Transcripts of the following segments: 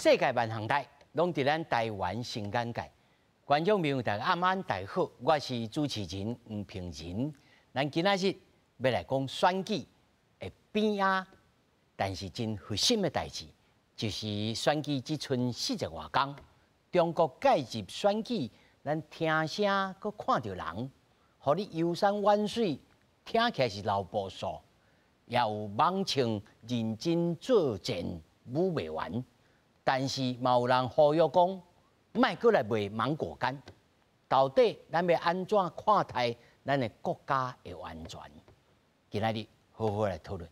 世界萬項代，攏佇咱台灣新眼界。觀眾朋友大家暗安大家好，我是主持人黃平仁。咱今仔日欲來講選舉的邊仔，但是真核心的代誌，就是選舉這賰40外工，中國介入選舉，咱聽聲閣看著人，予你遊山玩水，聽起來是流步數，也有莽穿認真作戰武袂完，但是嘛有人呼籲講，莫閣來賣芒果乾。到底咱欲按怎看待咱的國家的安全？今仔日好好來討論。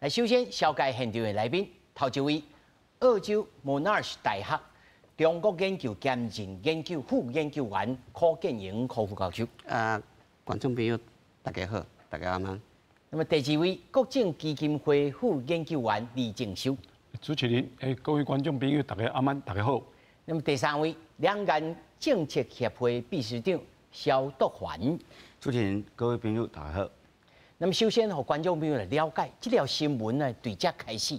來，首先紹介現場的來賓，頭一位，澳洲 Monash 大學中國研究兼任研究副研究員柯建榮柯副教授。啊，觀眾朋友大家好，大家晚安。那麼第二位，國政基金會副研究員李正修。主持人，各位觀眾朋友，大家晚安，大家好。那麼第三位，兩岸政策協會秘書長蕭篤凡。主持人，各位朋友，大家好。那麼首先，予觀眾朋友來了解這條新聞呢，對這開始，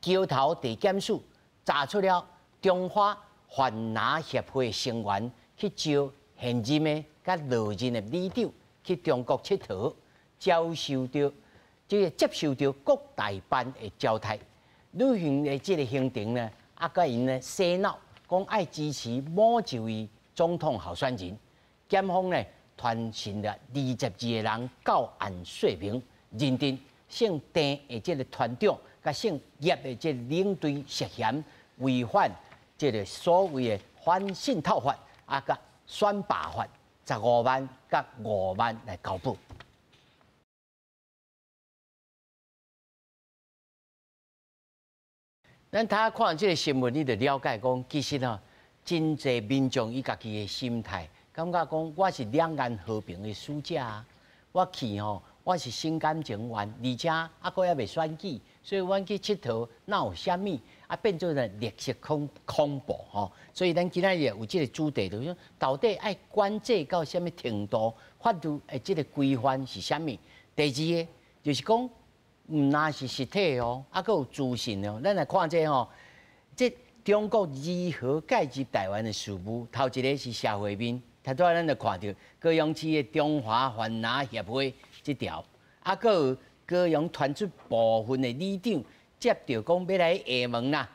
橋頭地檢署查出了中華販拿協會成員去招現任的佮落任的里長去中國𨑨迌，接受著這個接受著國台辦的招待，旅行的這個行程呢，啊，佮𪜶呢洗腦，講愛支持某一位總統候選人，檢方呢傳訊了22個人到案說明，認定姓鄭的這個團長，佮姓葉的這個領隊涉嫌違反這個所謂的反滲透法，啊，佮選罷法，15萬佮5萬來交保。咱頭看這個新聞，你就了解講，其實啊，真濟民眾伊家己的心態，感覺講我是兩岸和平的使者啊，我去吼，我是心甘情願，而且啊，閣猶未選舉，所以阮去𨑨迌，哪有啥物啊？變做呢綠色恐怖吼。所以咱今仔日有這個主題，就是講到底愛管制到啥物程度，法律的這個規範是啥物？第二个就是講，毋若是實體哦，啊，閣有資訊哦。咱來看這吼，這中國如何介入台灣的事務？頭一个是社會面，頭拄仔咱就看著高雄市的中華販拿協會這條，啊，閣有高雄傳出部分的里長接著講欲來廈門啦，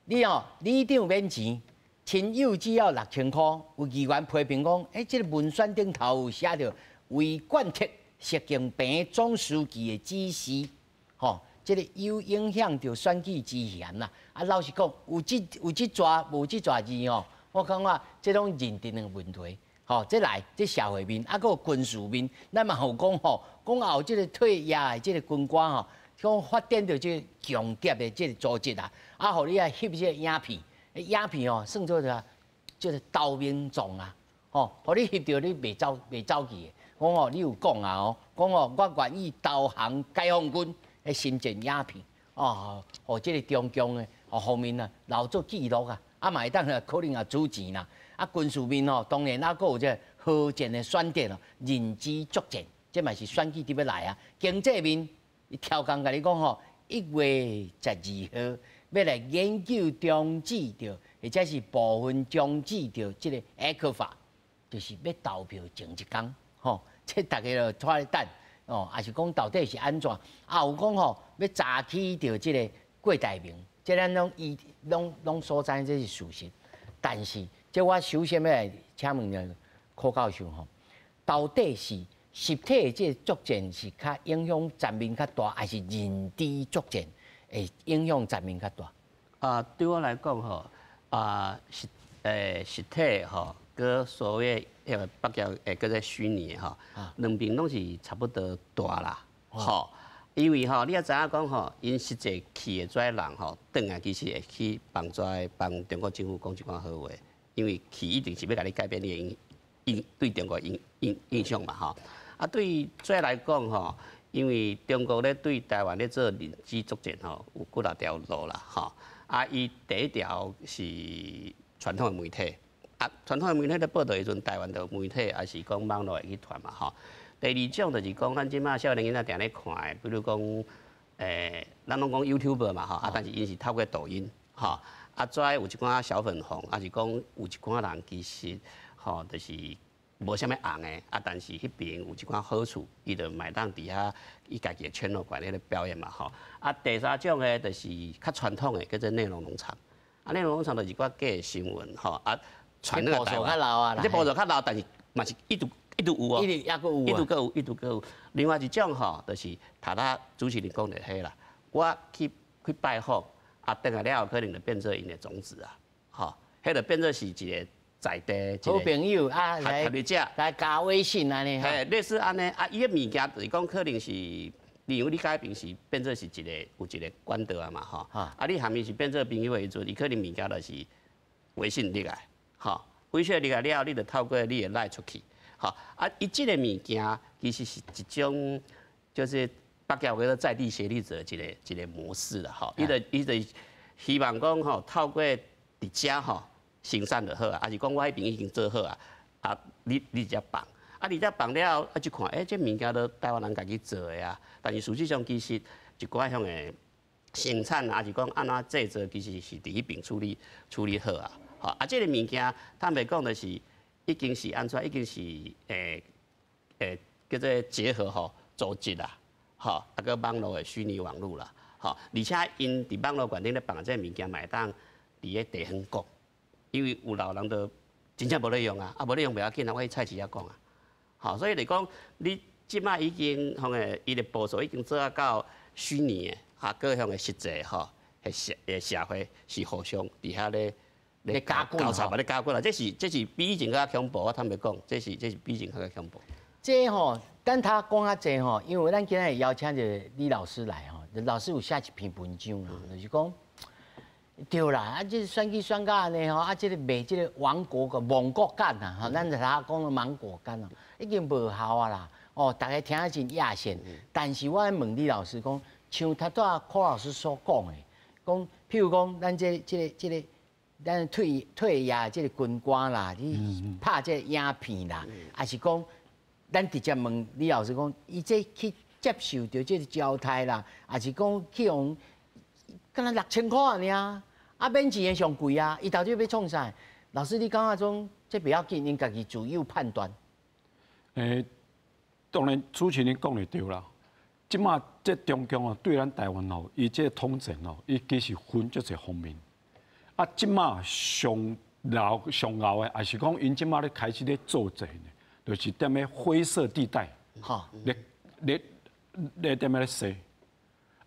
你哦，里長免錢，親友只要6000箍。有議員批評講，欸，這個文宣頂頭有寫著為貫徹習近平總書記的指示。吼，這個有影響著選舉之嫌啦。啊，老實講，有這有這逝無這逝字吼，我感覺這攏認定的問題。吼，這來這社會面，啊，閣有軍事面，咱嘛有講吼，講後這個退役的這個軍官吼，講發展著這個強俠的這個組織啊，啊，予你愛翕這個影片，影片吼算做啥？這個投名狀啊，吼，予你翕著你袂走袂走去的。講吼，你有講啊吼，講吼，我願意投降解放軍。彼心戰影片哦，予這个中共的哦方面啊留做記錄啊，啊嘛會當可能也煮錢啦。啊軍事面吼，當然啊閣有這个核戰的選擇咯，認知作戰，這嘛是選舉佇欲來啊。經濟面，伊超工共你講吼，1月12號欲來研究終止著，或者是部分終止著這个 ECFA，就是欲投票前一工吼，這逐家就倚咧等。哦，抑是講到底是按怎？啊，有講吼，欲查起著這个郭台銘，這咱攏伊攏攏所知，這是事實。但是，這我首先欲來請問著柯教授吼，到底是實體的這個作戰是較影響層面較大，還是認知作戰會影響層面較大？啊，對我來講吼，啊實實體吼，閣所謂彼个北京叫做虛擬吼，兩邊攏是差不多大啦，吼。因為吼，你也知影講吼，𪜶實際去的這人吼，轉來其實會去幫這幫中國政府講一寡好話，因為去一定是欲共你改變你的印印對中國印印印象嘛吼。啊，對這來講吼，因為中國咧對台灣咧做認知作戰吼，有幾若條路啦吼。啊，伊第一條是傳統的媒體。啊，傳統的媒體咧報導的時陣，台灣的媒體抑是講網路會去傳嘛吼。第二種就是講，咱這馬少年囡仔定咧看的，比如講，咱攏講 YouTuber 嘛吼，啊，但是𪜶是透過抖音，吼，啊，遮有一寡小粉紅，啊是講有一寡人其實，吼，就是無啥物紅的，啊，但是彼邊有一寡好處，伊就嘛會當佇遐伊家己的圈落管咧表演嘛，吼。啊，第三種呢，就是較傳統的，叫做內容農場。啊，內容農場就是一寡假的新聞，吼，啊，傳那個台灣，這步驟較老，但是嘛是一直一直有哦，一直猶閣有，一直閣有，一直閣有。另外一種吼，就是頭拄主持人講的彼啦，我去拜訪，啊，轉來了後可能就變做𪜶的種子啊，吼，彼就變做是一個在地好朋友啊，來來加微信按呢，嘿，類似按呢，啊，伊的物件就是講可能是，例如你佮平時變做是一個有一個管道啊嘛，吼，啊，你含伊是變做朋友的時陣，伊可能物件就是微信入來，吼，微信入來了後，你就透過你的 LINE 出去，吼，啊，伊這個物件其實是一種，就是北京有叫做在地協力者一個模式啦，吼，伊就希望講吼，透過佇遮吼生產就好啊，抑是講我彼邊已經做好啊，啊，你遮放，啊，你遮放了後，啊，就看，這物件都台灣人家己做的啊，但是事實上其實一寡向的生產啊，抑是講按怎製作，其實是佇彼邊處理好啊，吼，啊，這個物件坦白講就是已經是按怎，已經是叫做結合吼組織啦，吼，啊閣網路的虛擬網路啦，吼，而且𪜶佇網路懸頂咧放這個物件，嘛會當佇咧地方講。因為有老人都真正無咧用啊，啊無咧用袂要緊啊，我去菜市仔講啊，吼，所以來講，你這馬已經吼個伊的步數已經做啊到虛擬的，啊，閣向的實際吼，社會是互相佇遐咧咧加滾交叉嘛咧加滾啦，這是比以前閣較恐怖，我坦白講，這是比以前閣較恐怖。這吼，等他講較濟吼，因為咱今日邀請一個李老師來吼，老師有寫一篇文章啦，就是講。對啦，啊，這選舉選甲按呢吼，啊，這個賣這個亡國個亡國感啊，吼，咱就頭講的芒果乾啊，已經無效啊啦。哦，大家聽得真厭世。但是我愛問李老師講，像頭拄仔柯老師所講的，講譬如講，咱這個，咱退役這個軍官啦，你拍這個影片啦，抑是講，咱直接問李老師講，伊這去接受著這個交代啦，抑是講去予敢若6000箍爾。啊，免錢的上貴啊！伊到底欲創啥？老師，你感覺講這袂要緊，𪜶家己自由判斷。當然主持人講的對啦。這馬這中共哦，對咱台灣哦，伊這個統戰哦，伊其實分足濟方面。啊，這馬上老上後的，抑是講𪜶這馬咧開始咧做戰呢，就是踮咧灰色地帶。哈，咧踮咧踅。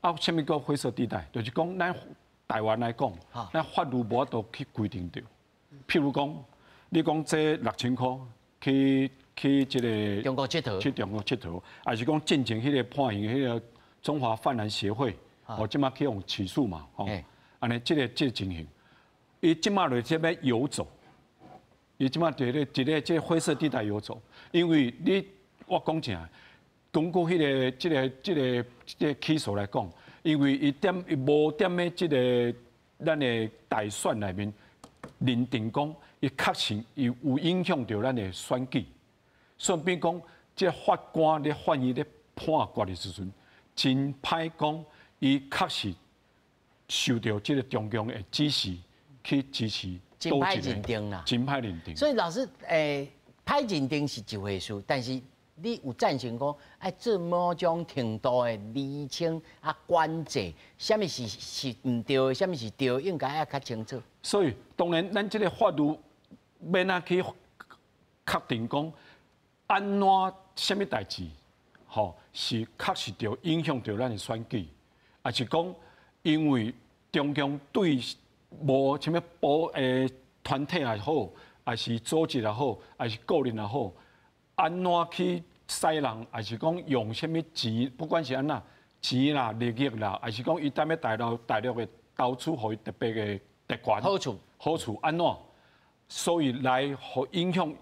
啊，啥物叫灰色地帶？就是講咱台灣來講，咱法律無法度去規定著。譬如講，你講這6000箍去這個中國𨑨迌，去中國𨑨迌，抑是講進前彼個判刑彼個中華泛藍協會，哦，這馬去予起訴嘛，吼，按呢這個情形，伊這馬就這欲遊走，伊這馬佇咧佇咧這灰色地帶遊走，因為你我講正，根據彼個這個起訴來講，因為伊踮伊無踮咧這個咱的大選內面認定講，伊確實伊有影響著咱的選舉，順便講，這法官咧法院咧判決的時陣，真歹講，伊確實受著這個中共的指示去支持。真歹認定啦，真歹認定。所以老師，歹認定是一回事，但是你有贊成講愛做某種程度的釐清啊管制，啥物是毋對的，啥物是對的，應該愛較清楚。所以當然，咱這個法律欲按怎去確定講，按怎啥物代誌，吼是確實著影響著咱的選舉，抑是講因為中共對無啥物保團體也好，抑是組織也好，抑是個人也好，按怎去使人，抑是講用啥物錢，不管是按怎錢啦、利益啦，抑是講伊踮咧大陸的投資，予伊特別的特權好處，好處按怎？所以來予影響，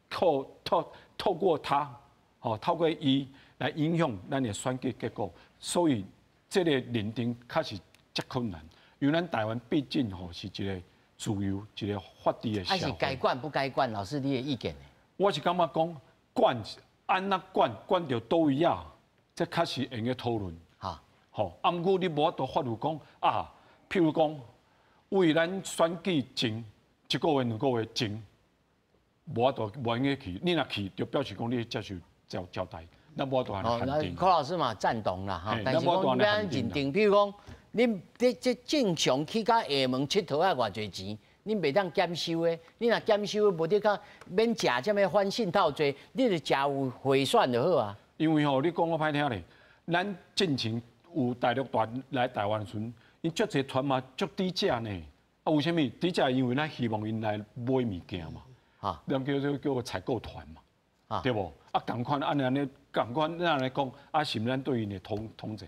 透過他，吼，透過伊來影響咱的選舉結果。所以這個認定確實遮困難，因為咱台灣畢竟吼是一個自由、一個法治的社會。抑是該管不該管？老師你的意見呢？我是感覺講管愛按怎管管著佗位啊？這確實會用得討論。吼，啊，毋過你無法度法律講啊，譬如講，為咱選舉前一個月、2個月前，無法度無閒去，你若去，就表示講你接受招待，咱無法度按呢限定。柯老師嘛贊同啦，哈，但是講欲按認定，譬如講，恁這正常去到廈門𨑨迌愛偌濟錢，恁袂當減收的，你若減收，無得較免食這物反滲透稅，你就食有匯選就好啊。因為吼，你講我歹聽咧，咱進前有大陸團來台灣的時陣，𪜶足濟團嘛足低價呢。啊，為啥物低價？因為咱希望𪜶來買物件嘛，咱叫做採購團嘛，對無？啊，仝款按呢按呢，仝款咱來講，啊，是毋咱對𪜶的統戰？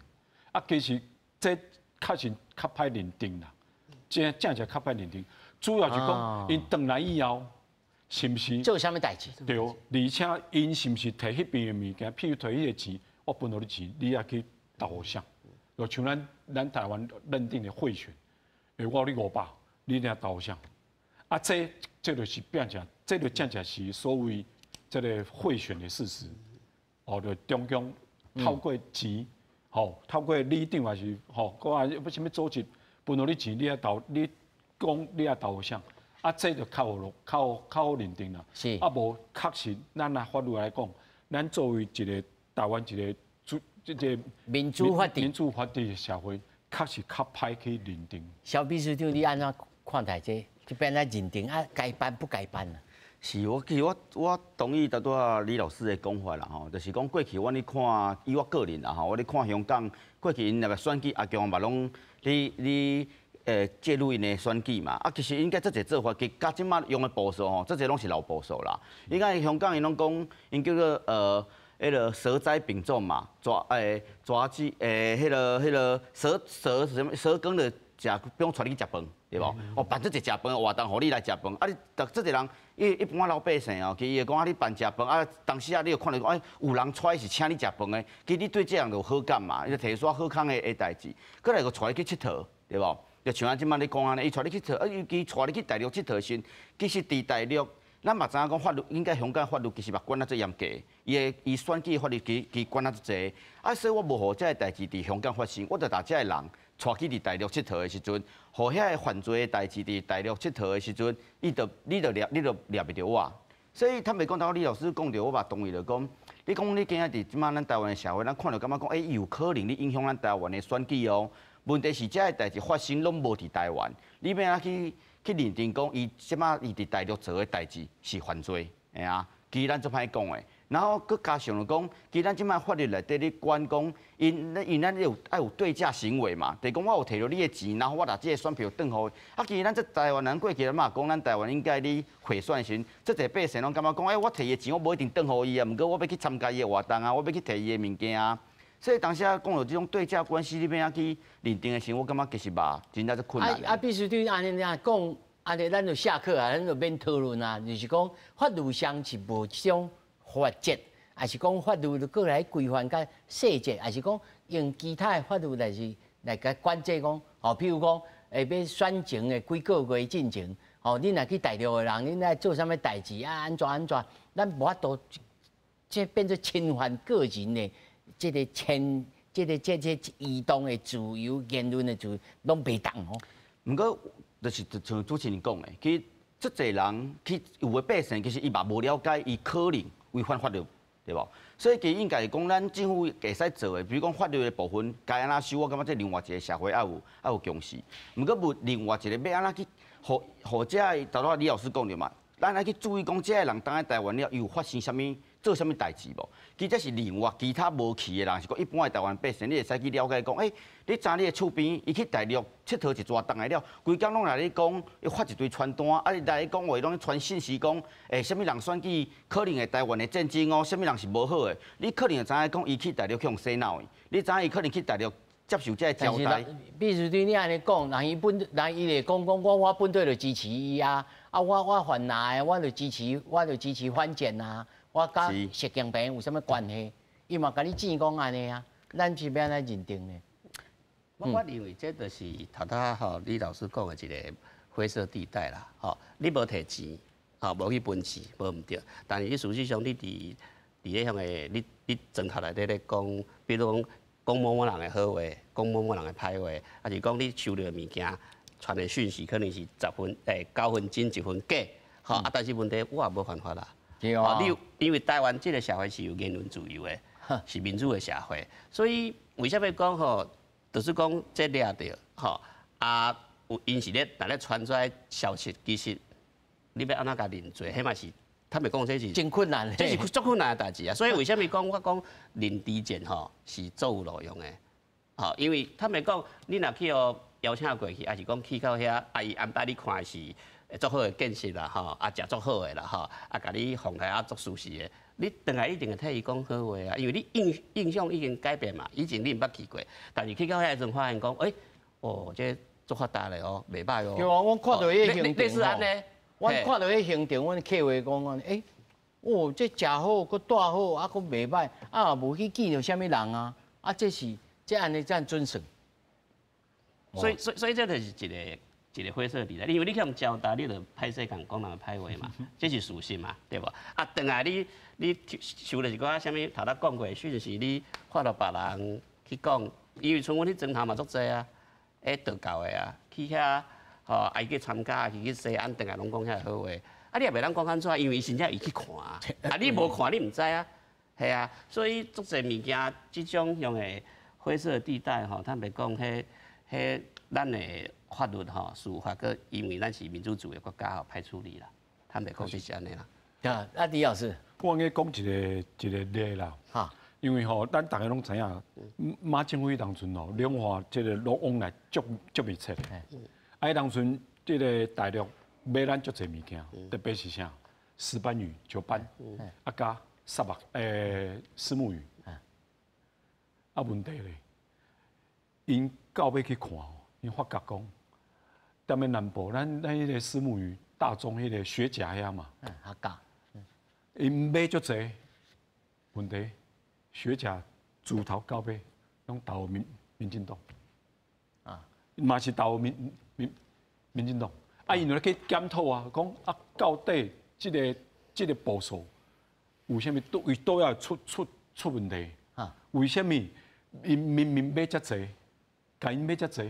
啊，其實這確實較歹認定啦，這正正較歹認定。主要是講，𪜶轉來以後，是毋是做啥物代誌？對，而且𪜶是毋是提彼邊的物件？譬如提彼個錢，我分予你錢，你也去投予誰？就像咱台灣認定的賄選，欸，我予你500，你掠投予誰？啊，這就是變成，這就正正是所謂這個賄選的事實。哦，就中共透過錢，吼，透過里長還是吼，閣還欲啥物組織分予你錢，你愛投，你講你愛投予誰？啊，這就較有較好認定啦。啊，無確實，咱按法律來講，咱作為一個台灣一個主，這個民主法治民主法治的社會，確實較歹去認定。蕭秘書長，你按怎看待這？這邊來認定啊，該辦不該辦啊？是我其實我同意拄仔李老師的講法啦吼，就是講過去我咧看，以我個人啦吼，我咧看香港過去𪜶若選舉阿強嘛攏你介入𪜶的選舉嘛，啊，其實應該這濟做法，其實佮這馬用的步數吼，這濟攏是老步數啦。應該香港𪜶攏講，𪜶叫做彼个蛇齋餅粽嘛，蛇子彼个蛇蛇什麼蛇羹的食，比如帶你去食飯，對無？哦，辦這濟食飯的活動，予你來食飯，啊，你這濟人，一般老百姓哦，其實伊會講啊，你辦食飯啊，當時啊，你就看著講，欸，有人出來是請你食飯的，其實你對這人就有好感嘛，伊就提出好康的代誌，閣來閣帶你去𨑨迌，對無？就像咱這馬咧講按呢，伊帶你去𨑨迌，啊，尤其帶你去大陸𨑨迌時，其實佇大陸，咱嘛知影講法律應該香港法律其實嘛管啊足嚴格，伊的伊選舉法律其實管啊足濟，啊，所以我無予這个代誌佇香港發生，我就共這个人帶去佇大陸𨑨迌的時陣，予遐个犯罪的代誌佇大陸𨑨迌的時陣，伊就你就掠你就掠袂著我。所以坦白講，頭李老師講著，我嘛同意就講，你講你今仔佇這馬咱台灣的社會，咱看著感覺講，欸，有可能你影響咱台灣的選舉哦。問題是這个代誌發生攏無佇台灣，你欲按怎去認定講，伊這馬伊佇大陸做的代誌是犯罪，嘿啊，其實咱足歹講的。然後閣加上就講，其實咱這馬法律內底咧管講，𪜶咱有愛有對價行為嘛，就是講我有提著你的錢，然後我拿這个選票轉予伊。啊，其實咱這台灣人過去咱嘛講，咱台灣應該咧賄選時，足濟百姓攏感覺講，欸，我提伊的錢，我無一定轉予伊啊，毋過我欲去參加伊的活動啊，我欲去提伊的物件啊。所以當時啊，講著這種對價關係，你欲按怎去認定的時，我感覺其實嘛，真正足困難。啊，秘書長按呢講，按呢咱就下課啊，咱就免討論啊。就是講法律上是無這種法則，還是講法律就閣來規範較細節，還是講用其他的法律來是來共管制講，哦，譬如講，會欲選前的幾個月進前，哦，你若去大陸的人，恁來做啥物代誌啊？按怎按怎，咱無法度，這變做侵犯個人的。這个遷，這个這移動的自由、言論的自由，攏袂當哦。毋過，就是就像主持人講的，其實足濟人去有的百姓，其實伊嘛無了解，伊可能違反法律，對無？所以其實應該是講，咱政府會使做的，比如講法律的部分該按怎修，我感覺這另外一個社會愛有共識。毋過無另外一個欲按怎去，予予這个，頭拄仔李老師講著嘛，咱愛去注意講，這个人當來台灣了，伊有發生啥物？做啥物代誌無？其實這是另外其他無去的人，是講一般的台灣百姓，你會使去了解講，欸，你知你的厝邊，伊去大陸𨑨迌一逝轉來了，規工攏來咧講，伊發一堆傳單，啊，伊來講話攏傳信息講，欸，啥物人選舉可能會台灣的戰爭哦，啥物人是無好的，你可能會知影講，伊去大陸去予洗腦的，你知影伊可能去大陸接受這个招待。比如對你按呢講，人伊本人伊會講講我本底就支持伊啊，啊我泛藍的，我就支持反戰啊。我佮習近平有啥物關係？伊嘛共你講講按呢啊，咱是欲按怎認定呢？我認為這就是頭拄吼李老師講的一個灰色地帶啦。吼，你無提錢，吼無去分錢，無毋對。但是你事實上你佇伫咧向个你镜头内底咧讲，比如讲讲某某人的好话，讲某某人的歹话，抑是讲你收著的物件传的讯息，可能是10分9分真1分假，吼啊！但是问题我也无犯法啦。对啊。你因为台湾这个社会是有言论自由的，是民主的社会，所以为啥物讲吼，就是讲这掠著吼啊，有𪜶是咧若咧传出来消息，其实你欲按怎共认罪，彼嘛是坦白讲，这是真困难，这是足困难的代志啊。所以为啥物讲我讲认知战吼是足有路用的？吼，因为坦白讲，你若去予邀请过去，抑是讲去到遐，啊伊安排你看的是足好的见识啦，吼，啊食足好的啦，吼，啊共你放台啊足舒适的，你转来一定会替伊讲好话啊，因为你印象已经改变嘛，以前你毋捌去过，但是去到遐时阵发现讲，欸，哦，这足发达的哦，袂䆀哦。对啊，我看著彼行程吼，我看著彼行程，阮客户讲讲，欸，哦，这食好，閣住好，啊，閣袂䆀，啊，無去見著啥物人啊，啊，這是這按呢這樣準算。所以這就是一個灰色地帶，因為你去予招待，你就歹勢共講人歹話嘛，這是事實嘛，對無？啊，轉來你收著一寡啥物頭拄講過的訊息，你發予別人去講，因為像阮彼陣頭嘛足濟啊，欸道教的啊，去遐吼，啊伊去參加，去西安，轉來攏講遐好話，啊你也袂當講按怎，因為伊真正伊去看啊，啊你無看你毋知啊，係啊，所以足濟物件這種用的灰色地帶吼，坦白講，彼咱的法律吼，司法閣因為咱是民主自由國家吼，歹處理啦。坦白講，就是按呢啦。啊，啊，李老師，我欲講一個例啦。因為吼，咱逐家攏知影，馬浚偉當陣吼，兩岸這個攏往來足足密切。啊，彼當陣這個大陸買咱足濟物件，特別是啥，石斑魚、石斑，啊佮虱目虱目魚。啊，問題咧，𪜶到尾去看吼，𪜶發覺講，踮咧南部，咱彼個虱目魚大宗彼個學甲遐嘛，客家，𪜶買足濟，問題學甲自頭到尾攏投民進黨，啊，嘛是投民進黨，啊，𪜶就去檢討啊，講啊，到底這個步數有啥物佗位佗要出問題？啊，為啥物𪜶明明買遮濟，共𪜶買遮濟，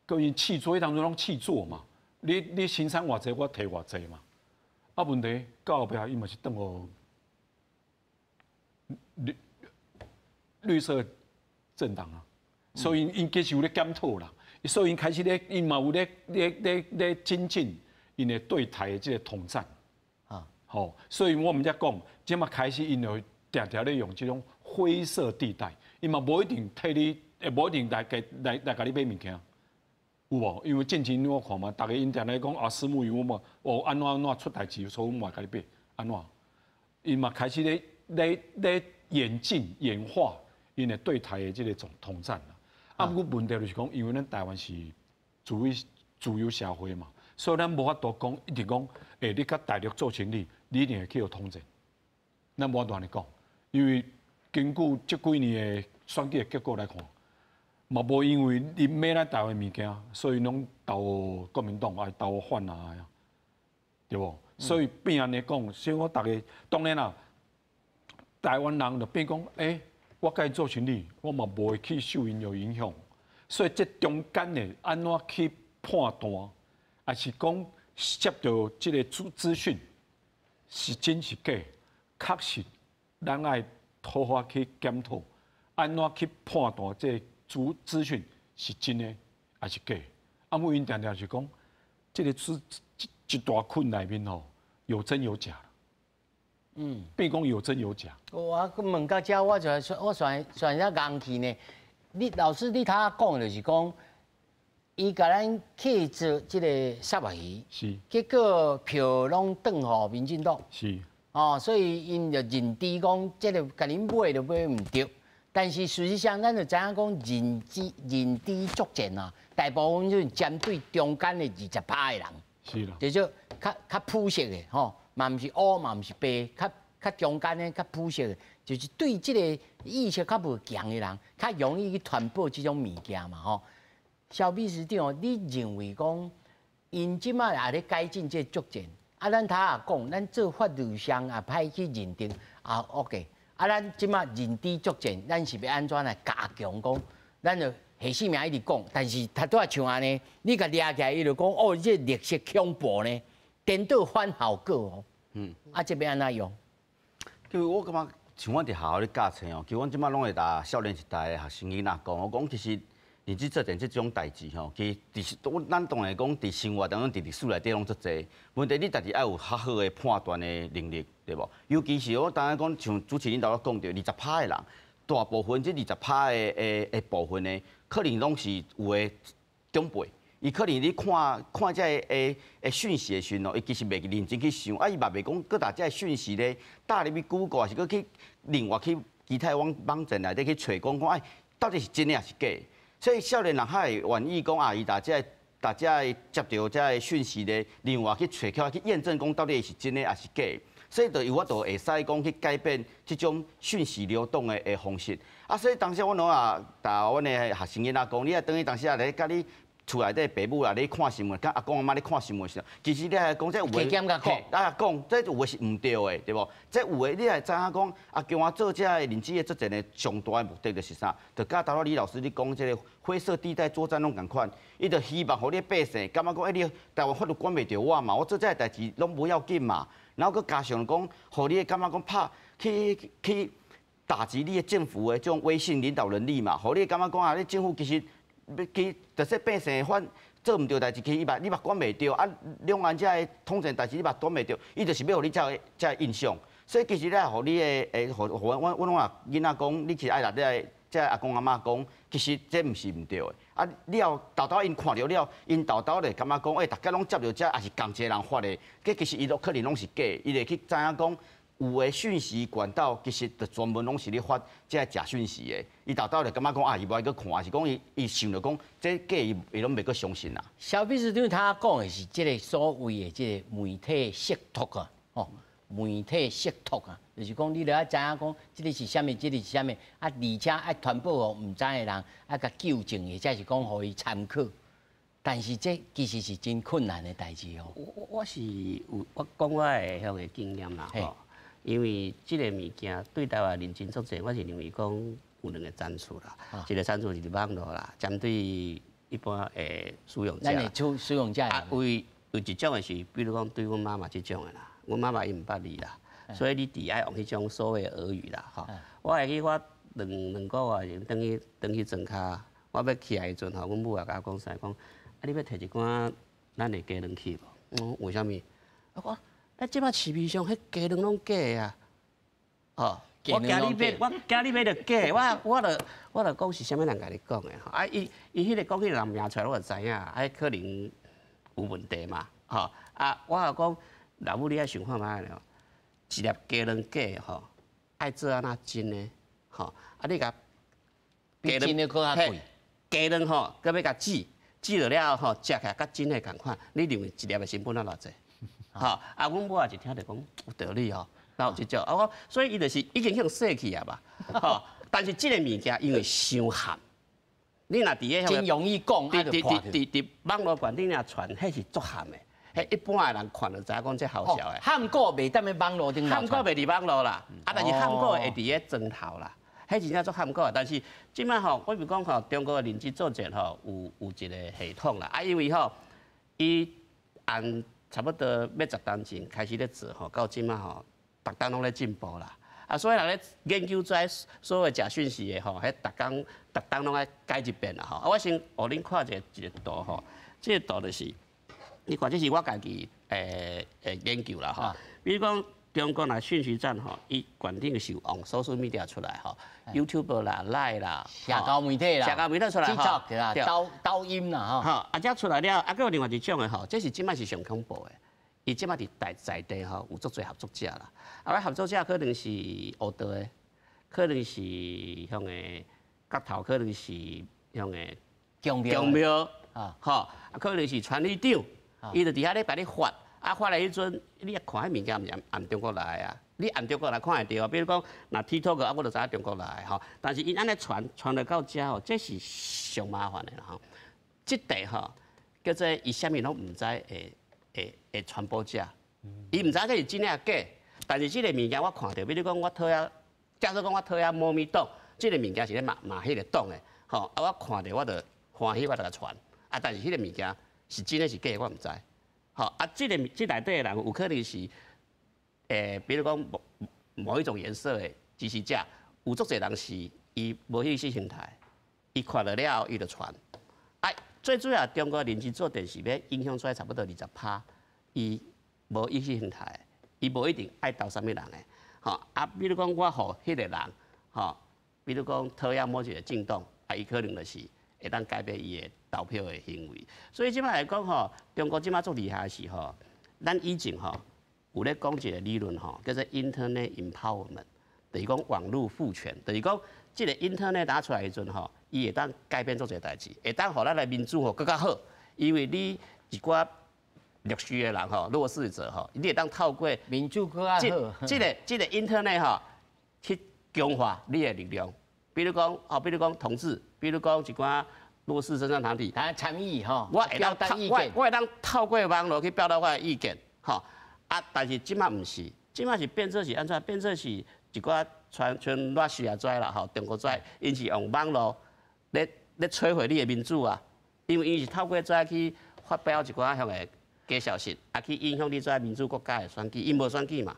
閣𪜶試做，彼當陣攏試做嘛。你生產偌濟，我提偌濟嘛。啊，問題到後壁伊嘛是轉予綠色政黨啊，所以𪜶其實有咧檢討啦。所以𪜶開始咧，𪜶嘛有咧精進𪜶的對台的這個統戰。啊，吼，所以我們才講，這馬開始𪜶就定定咧用這種灰色地帶，伊嘛無一定替你，無一定來共你買物件，有無？因為進前我看嘛，逐家𪜶定咧講啊，虱目魚我嘛，哦按怎按怎出代誌，所以阮嘛共你買，按怎？伊嘛開始咧演進演化𪜶的對台的這個統戰啦。啊，毋過問題就是講，因為咱台灣是自由社會嘛，所以咱無法度講一直講，欸，你佮大陸做生意，你一定會去予統戰。咱無法度按呢講，因為根據這幾年的選舉的結果來看，嘛無因為𪜶買咱台灣物件，所以攏投國民黨，抑投泛藍啊，對無？所以變按呢講，所以我逐家當然啦，台灣人就變講，欸，我共𪜶做生意，我嘛無會去受𪜶有影響，所以這中間的按怎去判斷，抑是講接著這個資訊是真是假，確實咱愛好好去檢討，按怎去判斷這個資訊是真的抑是假？啊，我𪜶定定是講，這個資一大群內面吼，有真有假。變講有真有假。我問到這，我就我算算遐硬氣呢。你老師，你頭仔講就是講，伊共咱去做這個虱目魚，結果票攏轉予民進黨，哦，所以𪜶就認知講，這個共恁買就買毋著。但是事實上，咱就知影講認知作戰啊，大部分就是針對中間的20%的人，就說較樸實的吼，嘛毋是烏嘛毋是白，較中間的較樸實的，就是對這個意識較無強的人，較容易去傳播這種物件嘛吼。蕭秘書長，你認為講，𪜶這馬也咧改進這個作戰，啊，咱頭仔講，咱做法律上也歹去認定，啊，OK，啊，咱這馬認知作戰，咱是欲按怎來加強講？咱就下性命一直講，但是他拄仔像按呢，你共掠起來，伊就講哦，這綠色恐怖呢，顛倒反效果哦。啊，這欲按怎用？其實我感覺像阮佇學校咧教冊哦，其實阮這馬攏會共少年時代的學生囡仔講，我講其實認知作戰這種代誌吼，其實佇咱當然講佇生活當中，佇歷史內底攏足濟。問題你家己愛有較好的判斷的能力，對無？尤其是我當然講，像主持人頭先講著，二十趴的人，大部分這二十趴的部分呢，可能攏是有的長輩。伊可能你看看這个的訊息的時陣哦，伊其實袂認真去想，啊，伊嘛袂講閣共這个訊息咧打入去 Google，還是閣去另外去其他網站內底去揣講講，哎，到底是真的抑是假的？所以少年人較會願意講啊，伊共這个大家會接著這个訊息咧，另外去揣起來去驗證講到底是真的抑是假的。所以就有法度會使講去改變這種訊息流動的方式。啊，所以當時我攏也共阮的學生囡仔講，你愛轉去當時啊咧，佮你厝內底爸母啊，咧看新聞，佮阿公阿嬤咧看新聞時，其實你愛講這有的，啊講這有的是毋對的，對無？這有的你會知影講，阿強啊做這个認知的作戰的上大的目的就是啥？就佮頭仔李老師你講這个灰色地帶作戰攏仝款，伊就希望予你百姓感覺講，欸，你台灣法律管袂著我嘛，我做這个代誌攏無要緊嘛。然後閣加上講，予你會感覺講拍去去打擊你的政府的這種威信領導能力嘛，予你會感覺講啊，你政府其實。欲去，就是百姓反做毋對代誌，其實伊嘛你嘛管袂著啊。兩岸這个統戰代誌你嘛管袂著，伊就是欲予你這个這个印象。所以其實咧，予你的會，予阮阮阮攏共囡仔講，你其實愛共這个這个阿公阿嬤講，其實這毋是毋對的。啊，了後沓沓𪜶看著了，𪜶沓沓就感覺講，欸，逐家攏接著這，也是仝一个人發的，這其實伊都可能攏是假的，伊會去知影講。有的訊息管道其實就專門攏是咧發這个假訊息的，伊沓沓就感覺講啊，伊無愛閣看，是講伊伊想著講這假伊伊攏袂閣相信啦。蕭秘書長他講的是這个所謂的這个媒體識讀啊，吼，媒體識讀啊，就是講你著愛知影講這个是啥物，這个是啥物，啊，而且愛傳播予毋知的人，愛共糾正，或者是講予伊參考。但是這其實是真困難的代誌哦。我是有我講我的遐個經驗啦，吼。因為這個物件對台灣認知作戰，我是認為講有兩個層次啦。一個層次是網路啦，針對一般的使用者。咱的使用者。啊，有有一種的是，比如講對阮媽媽這種的啦，阮媽媽伊毋捌字啦，所以你佇愛用彼種所謂的俄語啦，吼。我會記我兩個月前轉去轉去莊跤，我欲起來的時陣吼，阮母也共我講啥講，啊，你欲提一罐咱的雞卵去無？我講為啥物？啊我。啊，這擺市面上彼雞卵攏假的啊！哦，我驚你買，我驚你買著假的。我我著我著講是啥物人共你講的吼？啊，伊伊彼個講彼個人名出來，我就知影，啊，可能有問題嘛，吼！啊，我就講老母你愛想看覓咧？一粒雞卵假的吼，愛做按怎真的？吼！啊，你共比真的閣較貴。雞卵吼，閣欲共煮，煮落了後吼，食起來佮真的仝款。你認為一粒的成本啊偌濟？吼，啊，阮母也是聽著講有道理吼，哪有這種？啊，我所以伊就是已經向說去啊嘛，吼。但是這个物件因為傷譀，你若佇咧真容易講，佇佇佇佇佇網路懸頂爾傳，彼是足譀的。彼一般的人看就知影講這好笑的。譀古袂踮咧網路頂。譀古袂佇網路啦，啊，但是譀古會佇咧磚頭啦，彼真正足譀古的。但是這擺吼，我比如講吼，中國的認知作戰吼，有有一个系統啦，啊，因為吼，伊按差不多欲十冬前開始咧做吼，到這擺吼，逐冬攏咧進步啦。啊，所以人咧研究這所謂假訊息的吼，彼逐工逐冬攏愛改一遍啦吼。啊，我先予恁看一个一个圖吼，這個圖就是，你看這是我家己誒研究啦吼。比如講中國若訊息戰吼，伊懸頂是有用 social media 出來吼，YouTube 啦、Line 啦、社交媒體啦、社交媒體出來吼，抖抖音啦吼。吼，啊，這出來了，啊，閣有另外一種的吼，這是這擺是上恐怖的。伊這擺佇在在地吼有足濟合作者啦，啊，合作者可能是黑道的，可能是向個角頭，可能是向個宮廟啊，吼，啊，可能是傳理長，伊就佇遐咧共你發，啊，發來彼陣，你一看彼物件毋是按中國來啊，你按中國來看會著，比如講，若 TikTok 啊，我就知影中國來吼，但是伊按呢傳傳來到遮吼，這是上麻煩的啦吼。這塊吼叫做伊啥物攏毋知的。的傳播者，伊毋知這是真抑假，但是這个物件我看著，比如講我討厭，假設講我討厭某物黨，這个物件是咧罵罵彼个黨的，吼啊我看著我就歡喜，我就共傳。啊，但是彼个物件是真的是假的，我毋知。吼啊，這个這內底的人有可能是，比如講某某一種顏色的支持者，有足濟人是伊無意識形態，伊看著了後伊就傳。啊，最主要中國認知作戰是欲影響出來差不多20趴，伊無意識形態，伊無一定愛投啥物人的，吼啊，比如講我予彼个人，吼，比如講討厭某一个政黨，啊，伊可能就是會當改變伊的投票的行為。所以這擺來講吼，中國這擺足厲害的是吼，咱以前吼有咧講一个理論吼，叫做 Internet Empowerment，就是講網路賦權，就是講這个 Internet 打出來的時陣吼，伊會當改變足濟代誌，會當予咱的民主吼閣較好，因為你一寡弱勢的人吼，弱勢者吼，你會當透過民主閣較好，這个 Internet 吼去強化你的力量。比如講，哦，比如講同志，比如講一寡弱勢身障團體，來參與吼，我會當我會當透過網路去表達我的意見，吼。啊，但是這擺毋是，這擺是變做是按怎？變做是一寡像像russia 遮啦，吼，中國遮，𪜶是用網路咧摧毀你的民主啊，因為𪜶是透過遮去發表一寡遐个假消息，啊，去影響你遮民主國家的選舉，𪜶無選舉嘛，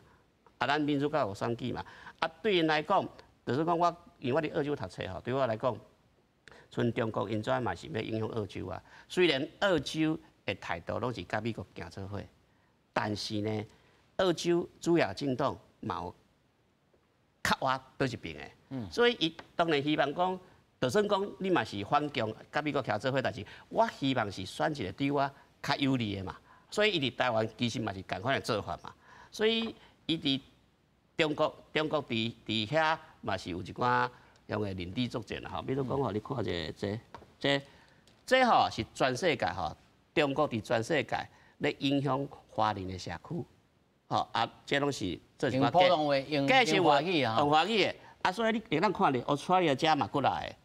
啊，咱民主國家有選舉嘛，啊，對𪜶來講，就是講我因為我佇澳洲讀冊吼，對我來講，像中國𪜶遮嘛是欲影響澳洲啊。雖然澳洲的態度攏是佮美國行做伙，但是呢，澳洲主要政黨嘛有較倚佗一邊的，所以伊當然希望講，就算講你嘛是反共，佮美國徛做伙，但是我希望是選一个對我較有利的嘛。所以伊佇台灣其實嘛是仝款的做法嘛。所以伊佇中國，中國佇遐嘛是有一寡用的認知作戰啦吼。比如講吼，你看一下這這這吼是全世界吼，中國佇全世界咧影響華人的社區，吼啊，這攏是做一寡普通話，用用華語啊，用華語的。啊，所以你會當看著，澳大利亞遮嘛過來的，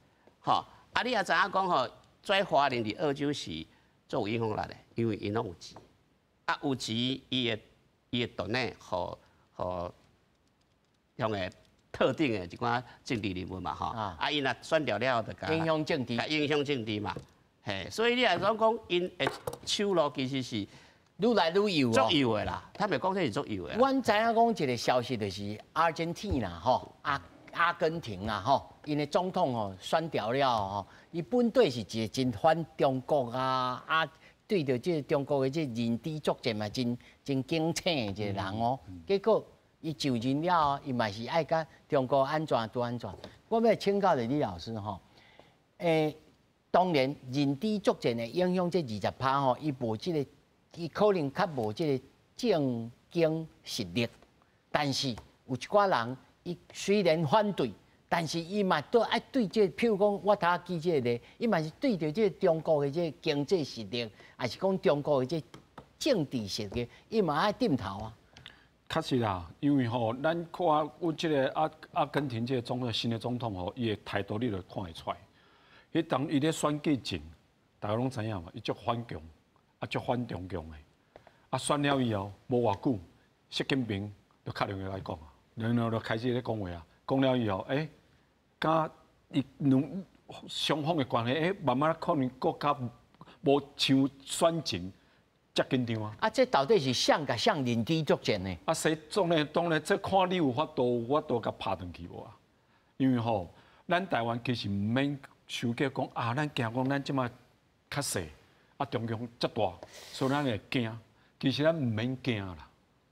吼啊，你也知影講吼，這華人佇澳洲是足有影響力的，因為𪜶攏有錢，啊有錢，伊會 donate 予用的特定的一寡政治人物嘛，吼，啊，𪜶若選著了後，就影響政治，影響政治嘛，嘿，所以你若講講𪜶的手路其實是愈來愈幼足幼的啦，他們講這是足幼的。阮知影講一个消息，就是阿根廷啦，吼，阿根廷啊，吼，𪜶的總統吼選著了吼，伊本底是一个真反中國啊，啊，對著這个中國的這認知作戰嘛，真真警醒的一个人哦，結果伊就任了後，伊嘛是愛佮中國按怎就按怎。我欲請教著李老師吼，當然認知作戰的影響這20趴吼，伊無這个，伊可能較無這个政經實力，但是有一寡人，伊雖然反對，但是伊嘛都愛對這個，譬如講我頭仔舉這個例，伊嘛是對著這個中國的這個經濟實力，抑是講中國的這政治實力，伊嘛愛點頭啊。確實啦，因為吼，咱看阮這个阿根廷這个總統新的總統吼，伊的態度你就看會出來。彼當伊咧選舉前，大家攏知影嘛，伊足反共，啊足反中共的。啊選了以後，無偌久，習近平就敲電話來講啊，然後就開始咧講話啊，講了以後，佮伊兩雙方的關係，慢慢可能閣較無像選前遮緊張啊！啊，這到底是誰共誰認知作戰呢？啊，誰當然當然，這看你有法度，有法度共拍轉去無啊？因為吼，咱台灣其實毋免傷過講啊，咱驚講咱這馬較細，啊中共遮大，所以咱會驚。其實咱毋免驚啦，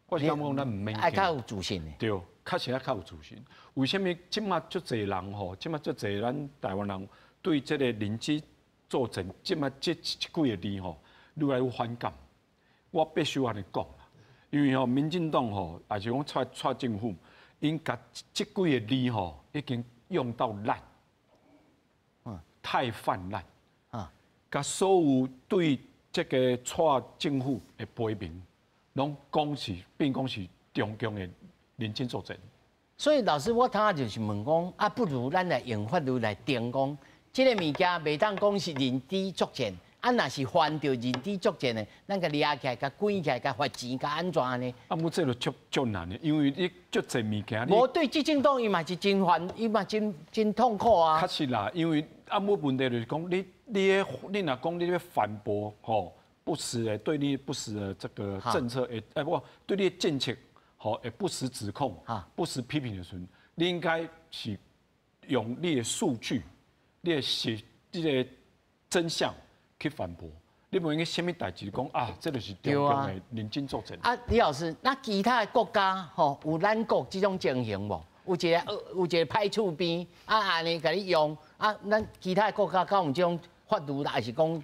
我是感覺講咱毋免驚。愛較有自信的。對，確實愛較有自信。為啥物這馬足濟人吼，這馬足濟咱台灣人對這個認知作戰，這馬這這幾个字吼，愈來愈反感？我必須按呢講啦，因為吼，民進黨吼，抑是講蔡蔡政府，𪜶共這幾个字吼，已經用到爛，太泛濫，共所有對這个蔡政府的批評，攏講是變講是中共的認知作戰。所以老師，我頭仔就是問講，啊，不如咱來用法律來定講，這个物件袂當講是認知作戰，啊，若是犯著認知作戰的，咱共掠起來，共關起來，共罰錢，共按怎呢？啊，毋這就足足難的，因為你足濟物件。無對執政黨伊嘛是真煩，伊嘛真真痛苦啊。確實啦，因為啊，無問題就是講你你你若講你欲反駁吼，不實的對你不實的這個政策，會哎不對你的政策吼會不實指控、不實批評的時陣，你應該是用你的數據、你的實這個真相去反駁，你無應該啥物代誌講啊，這就是中共的認知作戰。啊，李老師，那其他的國家吼有咱國這種情形無？有一個歹厝邊啊，按呢共你用啊，咱其他的國家敢有這種法律，還是講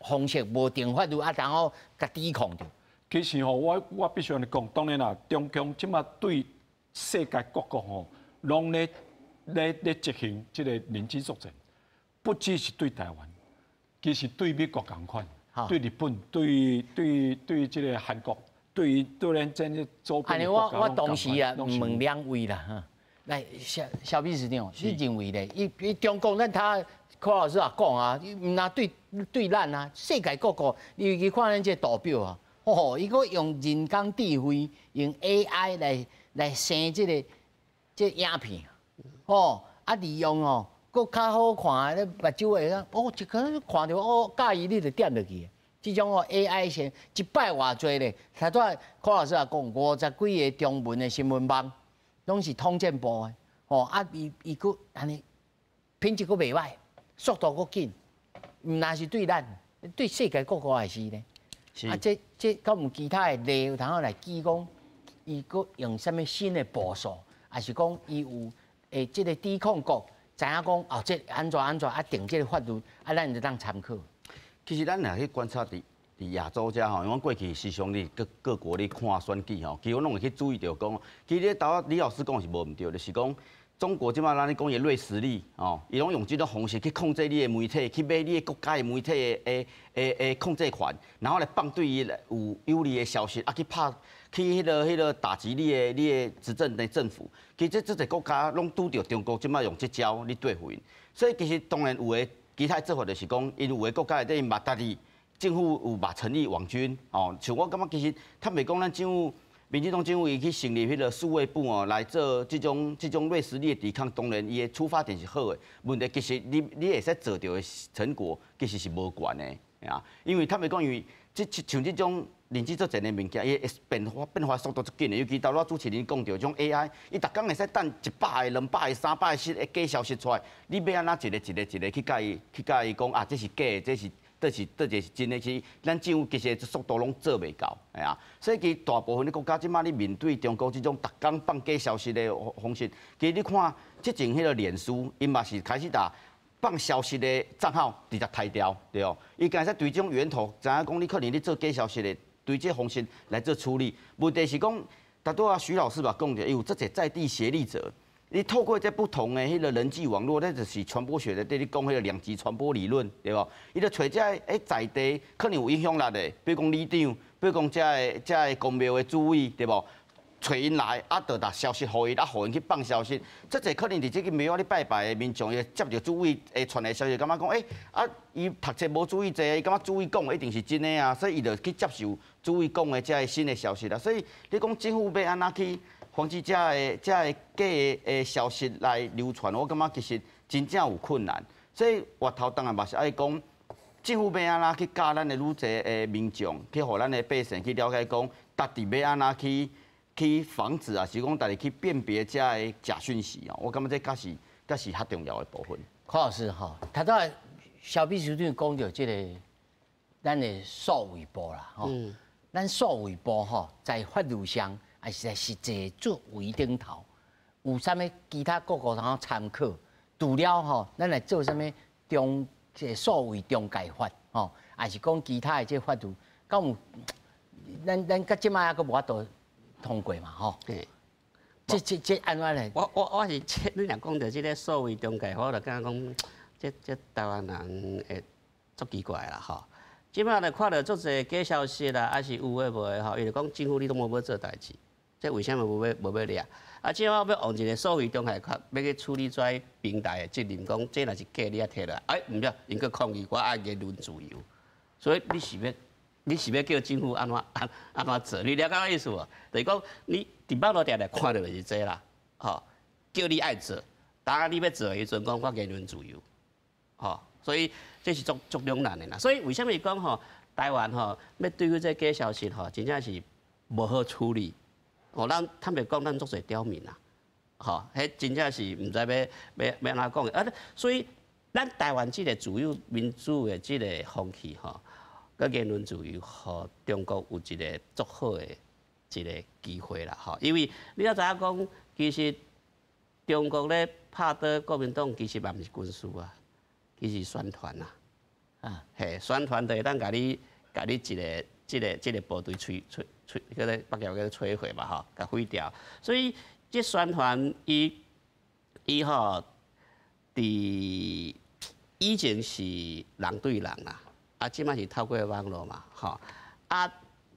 方式無定法律啊，然後共抵抗著？其實吼，我必須按呢講，當然啦，中共這馬對世界各國吼，攏咧執行這個認知作戰，不只是對台灣，其實對美國仝款，對日本、對這個韓國，對咱這個周邊的國家。我當時啊問兩位啦，哈，來蕭蕭秘書長，你認為咧？伊伊中共咱他柯老師也講啊，毋若對咱啊，世界各國，尤其看咱這個圖表啊，哦，伊閣用人工智慧，用 AI 來生這個影片，哦，啊利用哦，閣較好看，你目睭會當，哦，一可看著哦，佮意你就點入去。這種哦 AI 先一擺偌濟咧，頭拄仔柯老師也講，50幾个中文的新聞網，攏是統戰部的，吼啊伊伊閣按呢品質閣袂歹，速度閣緊，毋若是對咱，對世界各國也是咧。啊，這敢有其他的例有通來記講，伊閣用啥物新的步數，還是講伊有這个抵抗國知影講哦，這按怎按怎啊定這个法律，啊咱就當參考。其實咱若去觀察佇亞洲遮吼，因為阮過去時常佇各各國咧看選舉吼，其實我攏會去注意著講，其實頭仔李老師講是無毋對，就是講中國這擺咱咧講伊的軟實力吼，伊攏用這種方式去控制你的媒體，去買你的國家的媒體的控制權，然後來放對伊有有利的消息，啊去拍去彼個打擊你的執政的政府。其實這這濟國家攏拄著中國這擺用這招咧對付𪜶，所以其實當然有的。其他做法就是講，𪜶有的國家內底嘛，家己政府有嘛成立網軍哦。像我感覺其實坦白講，咱政府民進黨政府伊去成立彼個數位部哦，來做這種軟實力的抵抗，當然伊的出發點是好的。問題其實你會使做著的成果，其實是無懸的啊。因為坦白講，因為這像這種認知作戰的物件，伊會變化速度足緊的。尤其頭拄主持人講著這種 AI，伊逐工會使等100个、200个、300个新的假消息出來，你欲按怎一個一個一個去共伊講啊？這是假的，這是佗是佗一個是真的？是咱政府其實速度攏做袂到，係啊。所以其實大部分的國家這擺咧面對中國這種逐工放假消息的方式，其實你看這前彼個臉書，𪜶嘛是開始共放消息的帳號直接刣掉，對無？伊敢會使對這種源頭，知影講你可能咧做假消息的，對這方式來做處理。問題是講，頭拄仔許老師嘛講著，伊有足濟在地協力者，你透過這不同的彼個人際網絡，那就是傳播學的，對你講彼個兩極傳播理論，對無？伊就揣這个在地可能有影響力的，比如講里長，比如講這个宮廟的主委，對無？揣𪜶來，啊，就共消息予伊，啊，予𪜶去放消息。這濟可能佇這个廟仔咧拜拜的民眾，伊會接著主委會傳來消息，感覺講，欸，啊，伊讀冊無注意濟，伊感覺主委講的一定是真的啊，所以伊就去接受主委講的這个新的消息啦。所以你講政府欲按怎去防止這个假的消息來流傳，我感覺其實真正有困難。所以外頭當然嘛是愛講，政府欲按怎去教咱的愈濟的民眾，去予咱的百姓去了解講，家己欲按怎去防止啊，是講家己去辨別這个假訊息哦。我感覺這閣是較重要的部分。柯老師吼，頭拄仔蕭秘書長講著這个咱的數位部啦，吼，咱數位部吼在法律上，還是在實際作為頂頭，有啥物其他各國通參考？除了吼，咱來做啥物中這數位中介法吼，還是講其他的這法律，敢有？咱到這擺猶閣無法度通過嘛吼？對。這按怎咧？我是你若講著這个數位中介法，我就感覺講，這台灣人會足奇怪啦吼。這擺就看著足濟假消息啦，還是有的無的吼，伊就講政府你攏無欲做代誌，這為啥物無欲掠？啊，這擺欲用一个數位中介法，欲去處理這平台的責任，講這若是假，你愛提來，哎，毋對，𪜶閣抗議，我愛言論自由。所以你是欲叫政府按怎按怎做？你了解我意思無？就是講你佇網路定定看著就是這啦，吼，叫你愛做，當你欲做的時陣，講我言論自由，吼，所以這是足足兩難的啦。所以為啥物講吼，台灣吼欲對付這假消息吼，真正是無好處理。吼，咱坦白講，咱足濟刁民啊，吼，彼真正是毋知欲欲欲按怎講的。啊，所以咱台灣這個自由民主的這個風氣吼，佮言論自由，予中國有一個足好的一個機會啦，吼。因為你猶知影講，其實中國咧拍倒國民黨，其實嘛毋是軍事啊，其實是宣傳啊。啊，嘿，宣傳就會當共你，共你一個、這個、這個部隊摧摧摧，叫做北叫做摧毀嘛，吼，共毀掉。所以這宣傳伊伊吼，佇以前是人對人啦，啊，這擺是透過網路嘛，吼。啊，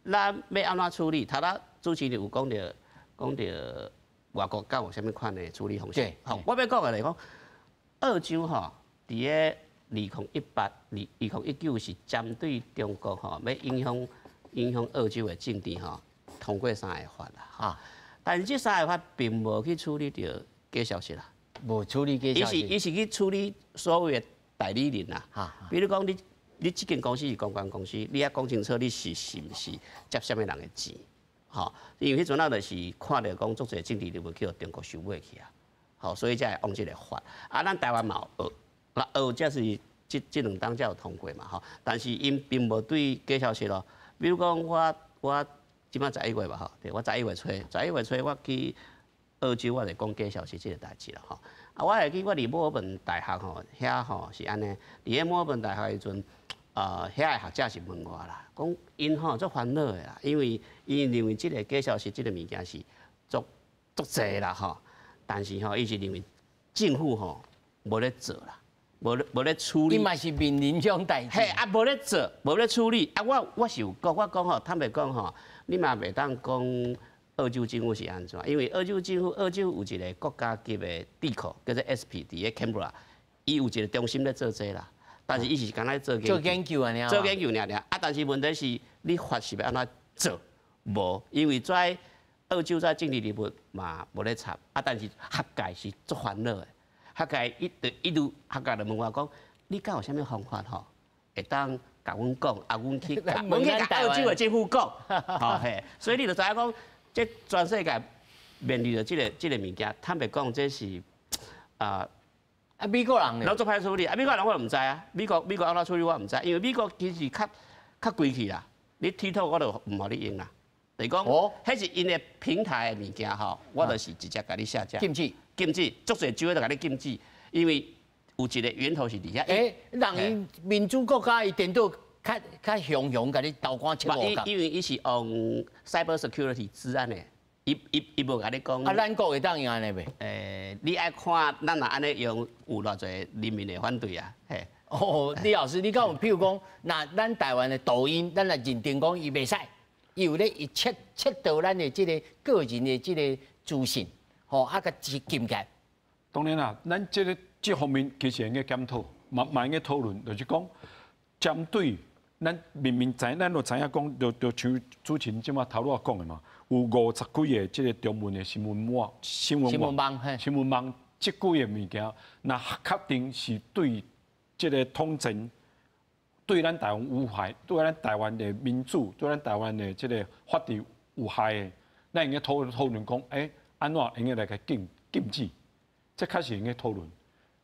咱欲按怎處理？頭仔主持人有講著，講著外國敢有啥物款的處理方式？吼，我欲講的來講，澳洲吼，佇咧2018、2019是針對中國吼，欲影響澳洲的政治吼，通過三个法啦。哈，但是這三个法並無去處理著假消息啦。無處理假消息。伊是去處理所謂的代理人啦。比如講，你這間公司是公關公司，你愛講清楚你是毋是接啥物人的錢？吼，因為彼陣仔就是看著講足濟政治人物去予中國收買去啊。吼，所以才會往這个法。啊，咱台灣嘛有學，那學這是這兩冬才有通過嘛，吼。但是𪜶並無對假消息咯。比如講，我這擺11月吧，吼，對，我十一月初，十一月初我去澳洲，我就講假消息這个代誌啦，吼。啊，我會記我佇墨爾本大學吼，遐吼是按呢，佇咧墨爾本大學的時陣，遐个學者是問我啦，講𪜶吼足煩惱的啦，因為𪜶認為這个假消息這个物件是足足濟啦，吼。但是吼，伊是認為政府吼無咧做啦，無咧處理。伊嘛是面臨這種代誌。嘿，啊，無咧做，無咧處理。啊，我是有講，我講吼，坦白講吼，你嘛袂當講澳洲政府是按怎，因為澳洲政府，澳洲有一个國家級的智庫，叫做 ASPI，佇咧 Canberra，伊有一个中心咧做這啦。但是伊是干焦做做研究按呢。做研究爾爾。啊，但是問題是，你法是欲按怎做？無，因為在澳洲在政治人物嘛無咧插，啊，但是學界是足煩惱的。學界一直一路學界就問我講，你敢有啥物方法吼，會當共阮講，啊，阮去共澳洲的政府講，吼嘿。所以你就知影講，這全世界面臨著這个物件，坦白講，這是啊。啊，美國人呢？攏足歹處理，啊，美國人我就毋知啊。美國按怎處理我毋知，因為美國其實較較規氣啦。你 TikTok 我就毋予你用啦。就是講，彼是𪜶的平台的物件吼，我就是直接共你下架。禁止。禁止，足濟州都共你禁止，因為有一個源頭是佇遐。欸，人伊民主國家伊顛倒較較雄雄，共你刀竿切五角。因為伊是用 cyber security 資安的，伊無共你講。啊，咱國會當用按呢袂？欸，你愛看咱若按呢用，有偌濟人民會反對啊？嘿。哦，李老師，你敢有譬如講，若咱台灣的抖音，咱來認定講伊袂使，伊有咧伊竊竊盜咱的這个個人的這个資訊，吼，啊，共禁起來。當然啦，咱這个這方面其實應該檢討，嘛應該討論，就是講針對咱明明知，咱都知影講，就像主持人這馬頭拄仔講的嘛，有50幾个這个中文的新聞網、新聞網、新聞網，這幾个物件，若確定是對這个統戰，對咱台灣有害，對咱台灣的民主，對咱台灣的這个法治有害的，咱應該討論講，欸，按怎應該來共禁止？這確實應該討論，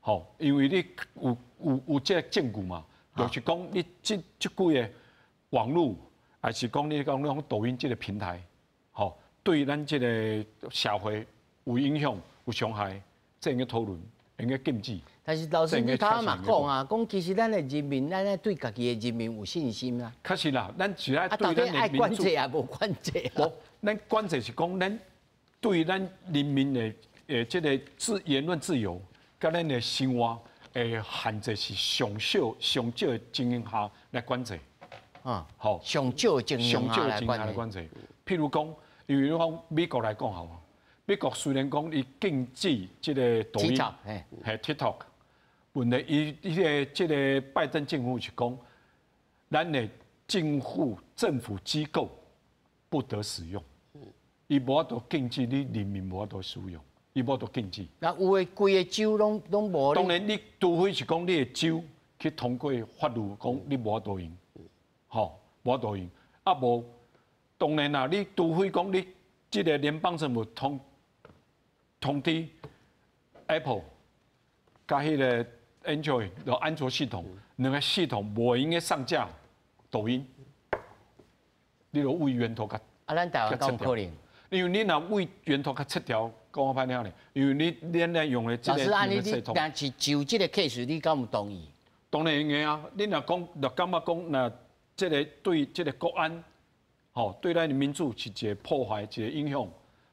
吼，因為你有這个證據嘛，就是講你這幾个網路，還是講你講講抖音這个平台，吼，對咱這个社會有影響、有傷害，這應該討論，應該禁止。但是老師，你頭仔嘛講啊，講其實咱的人民，咱愛對家己的人民有信心啦。確實啦，咱只愛對咱的民主。愛管制也無管制。無，咱管制是講咱對咱人民的這个言論自由，佮咱的生活的限制是上少上少的情形下來管制。啊，好，上少的情形下來管制。譬如講，因為講美國來講好，美國雖然講伊禁止這个抖音，嘿 TikTok，問題伊彼个這个拜登政府是講，咱的政府政府機構不得使用，伊無法度禁止你人民無法度使用，伊無法度禁止。那有的規个州攏無。當然，你除非是講你的州去通過法律，講你無法度用，吼，無法度用。啊無，當然啦，你除非講你這个聯邦政府通知 Apple 佮彼个 Android 的安卓系統，兩个系統無閒得上架抖音，你就對源頭共。啊，咱台灣敢有可能？因為你若對源頭共切掉，講歹聽咧，因為你咱咧用的這個老師，按呢你，但是就這个 case，你敢有同意？當然會啊！你若講，若感覺講，若這个對這个國安，吼，對咱的民主是一个破壞，一个影響。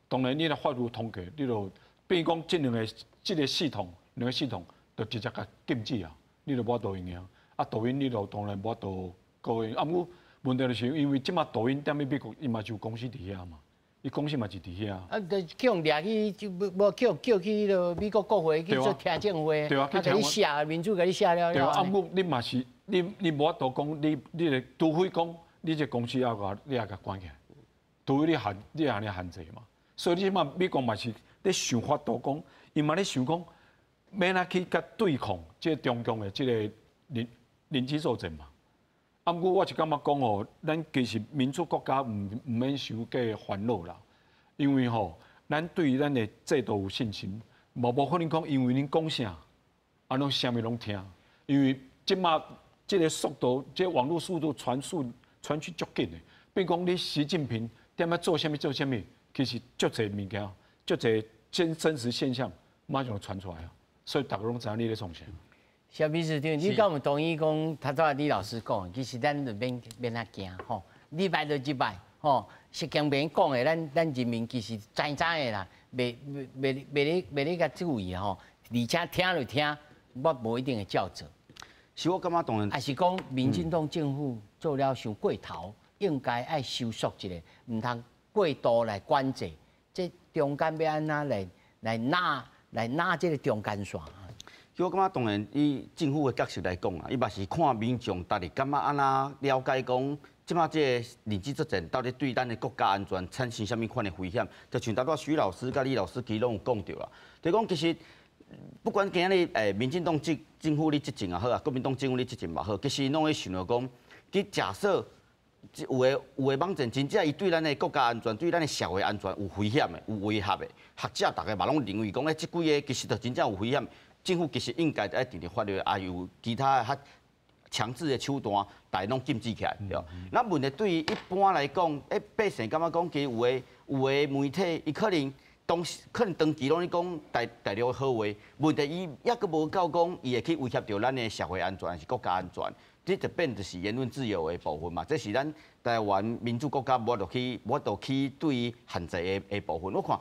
當然，你若法律通過，你就變講這兩个這个系統，兩个系統就直接共禁止啊！你就無法度用啊！啊，抖音你就當然無法度過用。啊，毋過問題就是因為這馬抖音踮咧美國，伊嘛是有公司佇遐嘛，伊公司嘛是佇遐。啊，就去予掠去，就無叫叫去彼个美國國會去做聽證會，對啊，去共你寫民主共你寫了了。對啊，啊，毋過你嘛是你無法度講你的，除非講你這公司也共你也共關起來，除非你限你按呢限制嘛。所以你這馬美國嘛是咧想法度講，伊嘛咧想講，欲按怎去共對抗這个中共的這个認知作戰嘛。啊，毋過我是感覺講吼，咱其實民主國家毋免傷過煩惱啦，因為吼，咱對於咱的制度有信心，無可能講因為恁講啥，啊攏啥物攏聽，因為這馬這个速度，這個網路速度傳速傳去足緊的，比如講你習近平踮咧做啥物做啥物，其實足濟物件，足濟真實現象馬上傳出來啊，所以逐家攏知影你咧創啥。蕭秘書長，你敢有同意講？頭拄仔李老師講，其實咱就免遐驚吼，禮拜就禮拜吼，習近平講的，咱人民其實知知的啦，袂咧共注意吼，而且聽就聽，我無一定會照做。是我感覺當然，抑是講民進黨政府做了傷過頭，應該愛收縮一下，毋通過度來管制。這中間欲按怎來拉這个中間線？其實我感覺當然以政府的角色來講啊，伊嘛是看民眾逐日感覺按怎了解講，這馬這个認知作戰到底對咱的國家安全產生啥物款的危險？就像頭拄許老師佮李老師其實攏有講著啦，就講其實不管今日民進黨政府咧執政也好啊，國民黨政府咧執政嘛好，其實攏會想著講，佮假設有的網站真正伊對咱的國家安全、對咱的社會安全有危險的、有威脅的，學者逐家嘛攏認為講，這幾个其實就真正有危險。政府其實應該愛訂立法律，也有其他較強制的手段，逐家攏禁止起來，對。那問題對於一般來講，百姓感覺講，其實有的媒體，伊可能當時可能長期攏咧講大陸的好話，問題伊猶閣無夠講，伊會去威脅著咱的社會安全，還是國家安全，這就變就是言論自由的部分嘛。這是咱台灣民主國家無法度去對限制的部分。我看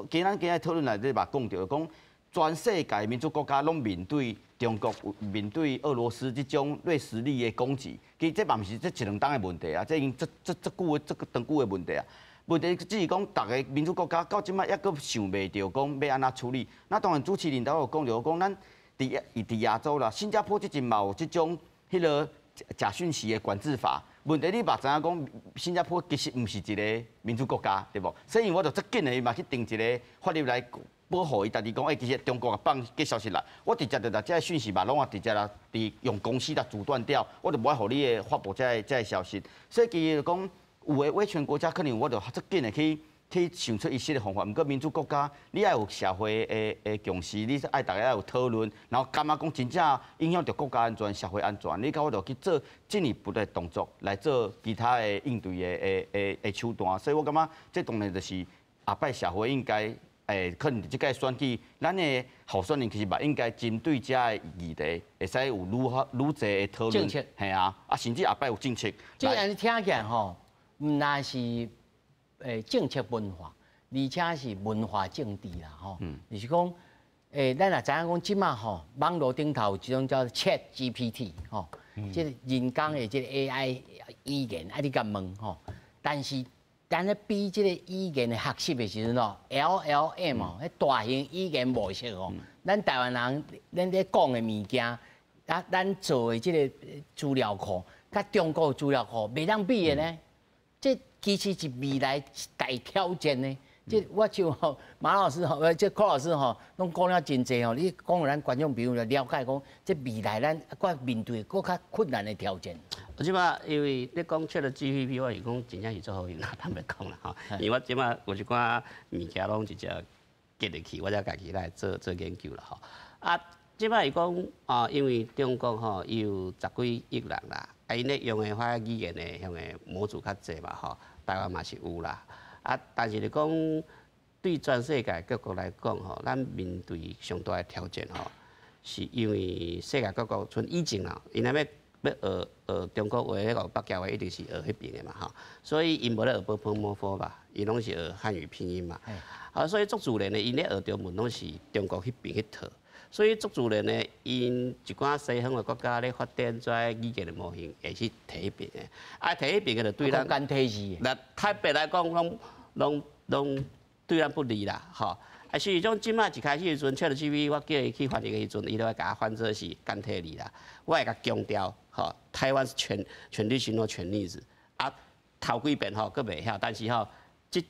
今仔討論內底嘛講著講，全世界民主國家攏面對中國、面對俄羅斯這種軟實力的攻擊，其實這嘛毋是這一兩冬的問題啊，這已經這這久的這個長久的問題啊。問題只是講，逐个民主國家到這擺猶閣想袂著講欲按怎處理。那當然，主持人頭有講著講，咱佇亞洲啦，新加坡這陣嘛有這種彼个假訊息的管制法。問題你嘛知影講，新加坡其實毋是一个民主國家，對無？所以我就足緊的嘛去定一个法律來保護伊家己講，欸，其實中國放假消息來，我直接就共這个訊息嘛，攏啊直接來佇用公司來阻斷掉，我就無愛予你的發布這个消息。所以其實講，有的威權國家可能我就足緊的去想出一些的方法。毋過民主國家，你愛有社會的共識，你愛逐家愛有討論，然後感覺講真正影響著國家安全、社會安全，你才有法度去做進一步的動作來做其他的應對的手段。所以我感覺這當然就是後擺社會應該。可能這屆選舉，咱的候選人其實嘛應該針對這个議題，會使有愈濟的討論。政策。嘿啊，啊，甚至後擺有政策。這按呢聽起來吼，毋但是政策文化，而且是文化政治啦吼。就是講，咱若知影講，這馬吼網路頂頭有一種叫 Chat GPT 吼，這个人工的這个 AI 語言，啊，你共問吼，但是咱咧比這个語言的學習的時陣哦，LLM 哦，彼大型語言模式哦，咱台灣人咱咧講的物件，啊，咱做的這个資料庫，佮中國資料庫袂當比的呢。這其實是未來大挑戰呢。這我就吼馬老師吼，這柯老師吼，攏講了真濟吼，你講予咱觀眾朋友來了解講，這未來咱閣面對閣較困難的挑戰。我這擺因為你講 ChatGPT，我是講真正是足好用啦，坦白講啦吼。因為我這擺有一寡物件攏直接寄入去，我才家己來做做研究啦吼。啊，這擺是講啊，因為中國吼伊有十幾億人啦，啊，𪜶咧用的話語言的向的模組較濟嘛吼，台灣嘛是有啦。啊，但是你講對全世界各國來講吼，咱面對上大的挑戰吼，是因為世界各國賰以前啦，𪜶若欲欲學學中國話，彼個北京話一定是學彼邊的嘛吼，所以𪜶無咧學ㄅㄆㄇ吧，𪜶攏是學漢語拼音嘛。啊，所以足自然的，𪜶咧學中文攏是中國彼邊彼套，所以足自然的，𪜶一寡西方的國家咧發展這語言的模型，會去提彼邊的，啊，提彼邊的就對咱簡體字。那特別來講，攏攏攏對咱不利啦，吼。啊，事實上，這擺一開始的時陣，ChatGPT 我叫伊去翻譯的時陣，伊都會共我翻做是簡體字啦。我會共強調，吼，台灣是權權力型或權力字，啊，頭幾遍吼，閣袂曉，但是吼，這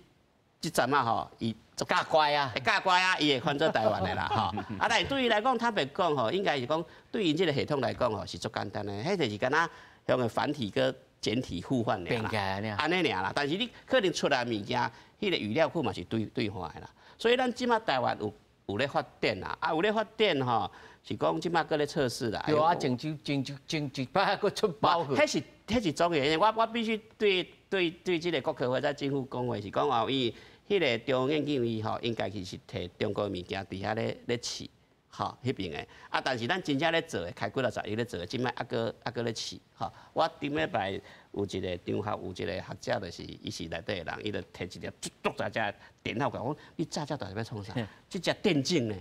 這陣仔吼，伊教乖啊，會教乖啊，伊會翻做台灣的啦，吼。啊，但是對伊來講，坦白講吼，應該是講對𪜶這個系統來講吼，是足簡單的，彼就是敢若用個繁體佮簡體互換爾啦，按呢爾啦。但是你可能出來物件，彼個語料庫嘛是對對換的啦。所以咱這擺台灣有有咧發展啦，啊有咧發展吼，是講這擺閣咧測試啦。對啊，前前前前一擺閣出包去。彼是彼是總嘅，我我必須對對對這個國科會在政府講話是講哦，伊彼個中央研究院吼，應該是提中國物件佇遐咧咧試，吼彼邊的。啊，但是咱真正咧做的，開幾若十億咧做的，這擺猶閣猶閣咧試，吼。我頂禮拜有一個場合，有一個學者，就是伊是內底的人，伊就提一個足足大隻電腦過來，講你炸這大欲創啥？這隻電競呢？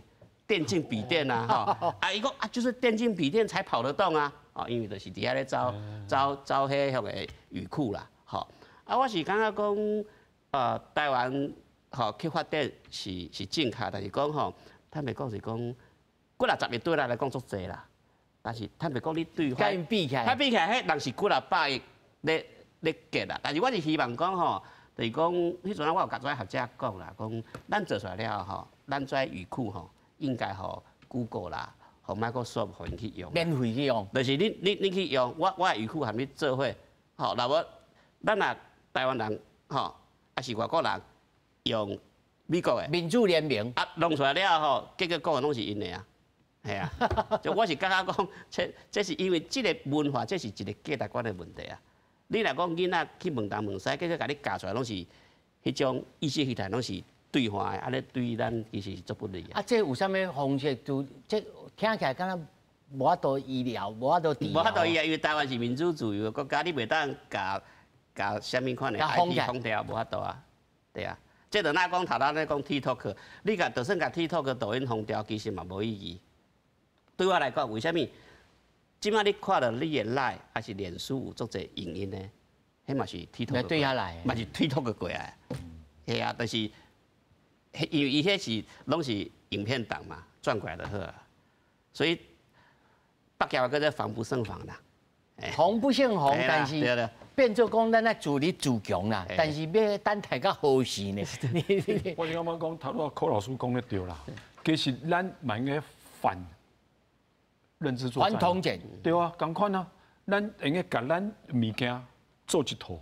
電競筆電啊，吼！啊，伊講啊，就是電競筆電才跑得動啊，哦，因為就是佇遐咧走走走彼個語庫啦，吼。啊，我是感覺講，台灣吼去發展是是正確，但是講吼，坦白講是講幾若十億對咱來講足濟啦，但是坦白講你對，共𪜶比起來，比起來，彼人是幾若百億咧咧計啦。但是我是希望講吼，就是講彼陣我有共遮學者講啦，講咱做出來了後吼，咱這語庫吼，應該予 Google 啦，予 Microsoft 予𪜶去用，免費去用，就是你你你去用，我我的語庫含你做伙，吼，若無咱若台灣人吼，抑是外國人用美國的民主聯盟啊，弄出來了後，結果講的攏是𪜶的啊，係啊，就我是感覺講，這這是因為這個文化，這是一個價值觀的問題啊。你若講囡仔去問東問西，結果共你教出來攏是彼種意識形態，攏是對岸的，按呢對咱其實是足不利的。啊，這有啥物方式？就這聽起來敢若無法度醫療，無法度治療。無法度醫療，因為台灣是民主自由的國家，你袂當共共啥物款的 IP 封掉，無法度啊，對啊。這就若講頭拄咧講 TikTok，你共就算共 TikTok、抖音封掉，其實嘛無意義。對我來講，為啥物？這擺你看著你的 Line 抑是臉書有足濟影音呢？彼嘛是 TikTok 對遐來，嘛是 TikTok 過來。係啊，就是，因為伊彼是攏是影片檔嘛，轉過來就好啊。所以北京話叫做防不勝防啦。防不勝防，但是變做講咱愛自立自強啦。但是欲等待到何時呢？我是感覺講，頭拄柯老師講得對啦。其實咱嘛應該反認知作戰。反統戰。對啊，仝款啊，咱應該共咱物件做一套，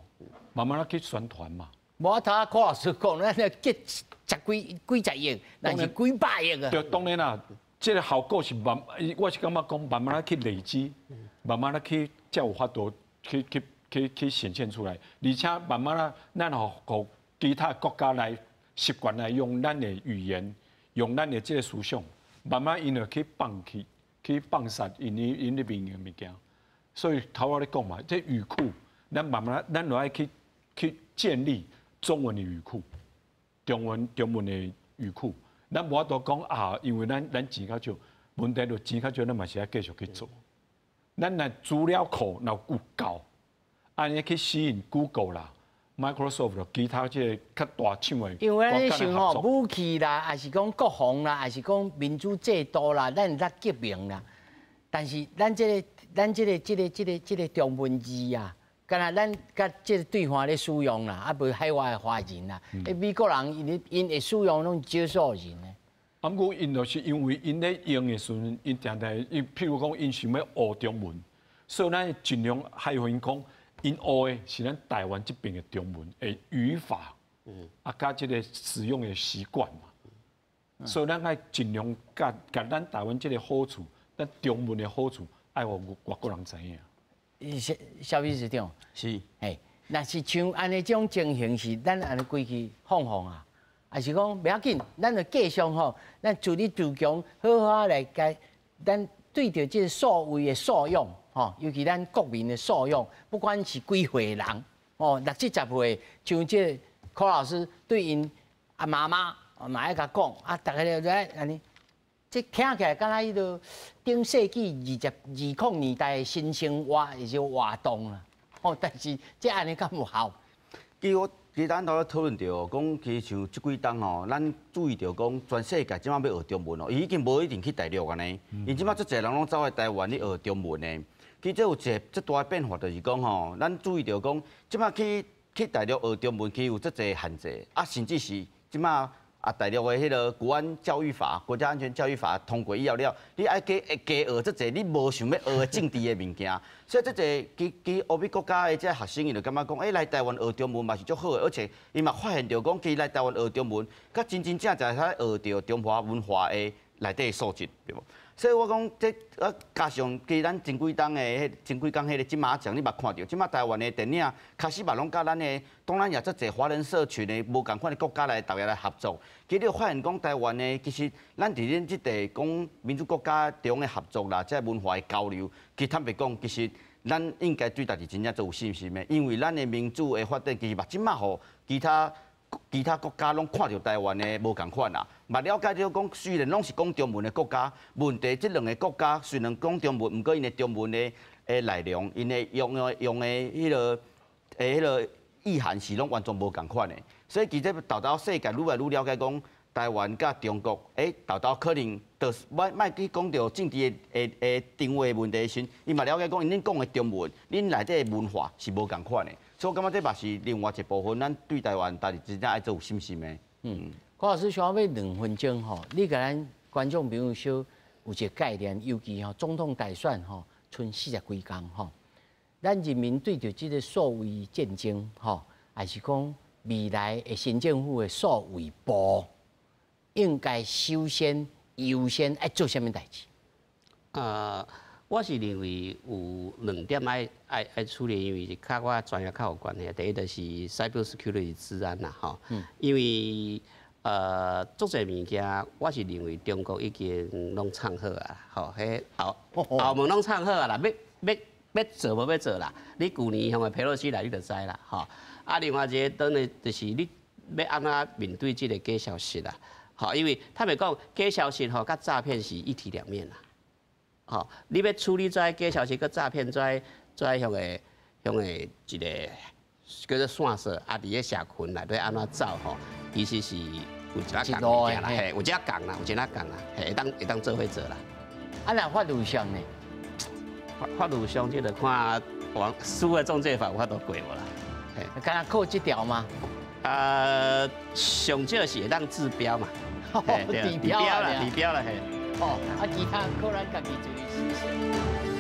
慢慢仔去宣傳嘛。無頭柯老師講，咱咧結十幾幾十億，但是幾百億啊。對，當然啦，這個效果是慢，我是感覺講慢慢仔去累積，慢慢仔去才有法度去去去去顯現出來，而且慢慢仔，咱予予其他國家來習慣來用咱的語言，用咱的這個思想，慢慢𪜶就去放棄，去放殺𪜶𪜶咧面的物件。所以頭我咧講嘛，這語庫，咱慢慢咱就愛去去建立中文的語庫，中文中文的語庫。咱無法度講啊，因為咱咱錢較少，問題就錢較少，咱嘛是愛繼續去做。咱若資料庫若有夠，按呢去吸引 Google 啦、Microsoft 啦，其他這個較大廠的。因為咱想吼武器啦，抑是講國防啦，抑是講民主制度啦，咱會當革命啦。但是咱這個中文字啊，敢若咱佮這個對岸咧使用啦，啊無海外的華人啦，美國人𪜶會使用攏少數人呢。啊，毋過𪜶就是因為𪜶咧用的時陣，𪜶定定，𪜶譬如講，𪜶想欲學中文，所以咱盡量愛予𪜶講，𪜶學的是咱台灣這邊的中文的語法，啊，佮這個使用的習慣嘛。所以咱愛盡量共共咱台灣這個好處，咱中文的好處，愛予外國人知影。蕭蕭秘書長，是，嘿，若是像按呢這種情形是，咱按呢規氣放放啊，還是講袂要緊，咱就繼續吼，咱自立自強，好好來共咱對著這個數位的素養，吼，尤其咱國民的素養，不管是幾歲人，哦，六七十歲，像這個柯老師對𪜶阿媽媽嘛愛共講，啊，逐家就來按呢。這聽起來敢若彼个頂世紀20年代的新生活一種活動啦，哦，但是這按呢敢有效？其實我其實咱頭咧討論著，講其實像這幾冬吼，咱注意著講，全世界這馬欲學中文哦，伊已經無一定去大陸按呢，𪜶這馬足濟人攏走來台灣咧學中文的。其實這有一個足大的變化，就是講吼，咱注意著講，這馬去大陸學中文，其實有足濟限制，啊，甚至是這馬。啊，大陸的彼个國安教育法、國家安全教育法通過以後了，你愛加加學足濟你無想欲學的政治的物件，所以這濟其其歐美國家的這學生，𪜶就感覺講，欸，來台灣學中文嘛是足好的，而且𪜶嘛發現著講，其實來台灣學中文，閣真真正正會使學著中華文化的內底素質，對無？所以我講這啊，加上其實咱前幾冬的彼前幾工彼个金馬獎，你嘛看著，這馬台灣的電影開始嘛攏佮咱的東南亞足濟華人社群的無仝款的國家來逐家來合作。其實你有發現講台灣的，其實咱佇恁這塊講民主國家中的合作啦，這文化的交流，其實坦白講，其實咱應該對家己真正足有信心的，因為咱的民主的發展，其實嘛這馬予其他國家攏看著台灣的無仝款啦，嘛了解著講，雖然攏是講中文的國家，問題這兩个國家雖然講中文，毋過𪜶的中文的內容，𪜶的用的彼个意涵是攏完全無仝款的。所以其實沓沓世界愈來愈了解講，台灣佮中國，欸，沓沓可能就是莫莫去講著政治的定位問題時，伊嘛了解講，恁講的中文，恁內底的文化是無仝款的。所以我感覺這嘛是另外一部分，咱對台灣家己真正愛足有信心的。嗯，柯老師想欲2分鐘吼，你共咱觀眾朋友小有一個概念，尤其吼總統大選吼，賰40幾工吼，咱人民對著這個數位戰爭吼，還是講未來的新政府的數位部，應該首先優先愛做啥物代誌？我是認為有兩點愛處理，因為是佮我專業較有關係。第一就是 cyber security 資安啦，吼，因為足濟物件，我是認為中國已經攏創好啊，吼，彼後後門攏創好啊啦，欲做無欲做啦。你舊年彼个佩洛西來，你就知啦，吼。啊，另外一个當然就是你欲按怎面對這个假消息啦，吼，因為坦白講，假消息吼佮詐騙是一體兩面啦。吼，你欲處理這假消息、佮詐騙這彼个一个叫做線索，啊，佇咧社群內底按怎走吼，其實是有一寡仝物件啦，嘿，有一寡仝啦，有一寡仝啦，嘿，會當做伙做啦。啊，若法律上呢？法律上這就看王數位中介法有法度過無啦？嘿，敢若靠這條嗎？上少是會當治標嘛，治標啦，治標啦，嘿。哦，啊，其他靠咱家己做試試。